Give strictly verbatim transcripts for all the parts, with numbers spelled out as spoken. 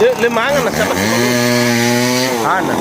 Le, le manga na saba. Hana.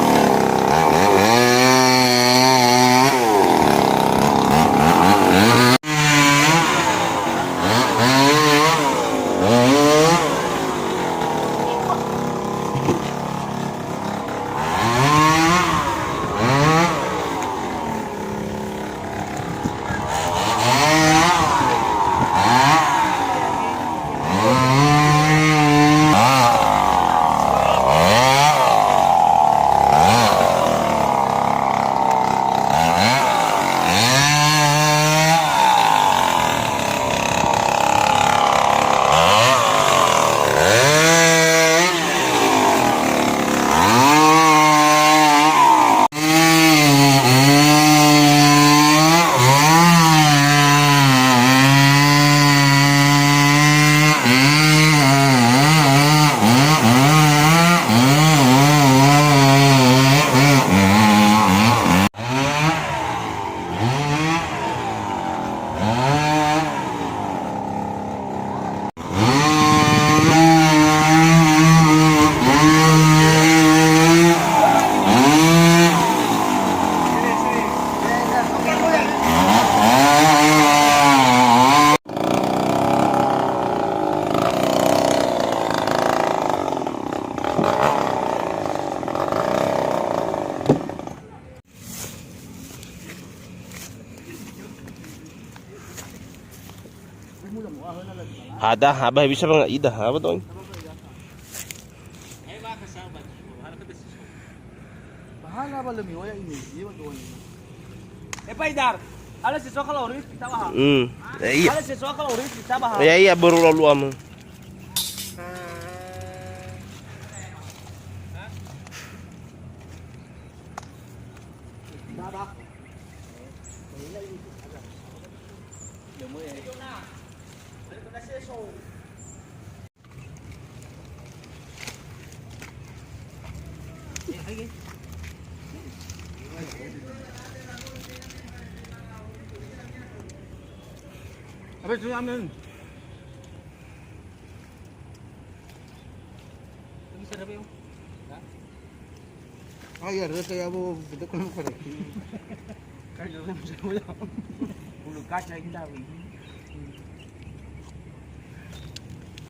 Ada, abah bisa bang ida, apa tuh? Bahana ba lemi waya ini, iya, Pak, doang ini. Eh, Pak Idar, ada sesuatu kalau orang kita bahas. Hmm. Eh, iya. Ada sesuatu kalau orang kita bahas. Ya, iya, baru lalu amu. Apa itu, Amin? Ah, iya, rasa ya, Bu. Betul kan, Bu? Kan, bulu kaca kita, Bu.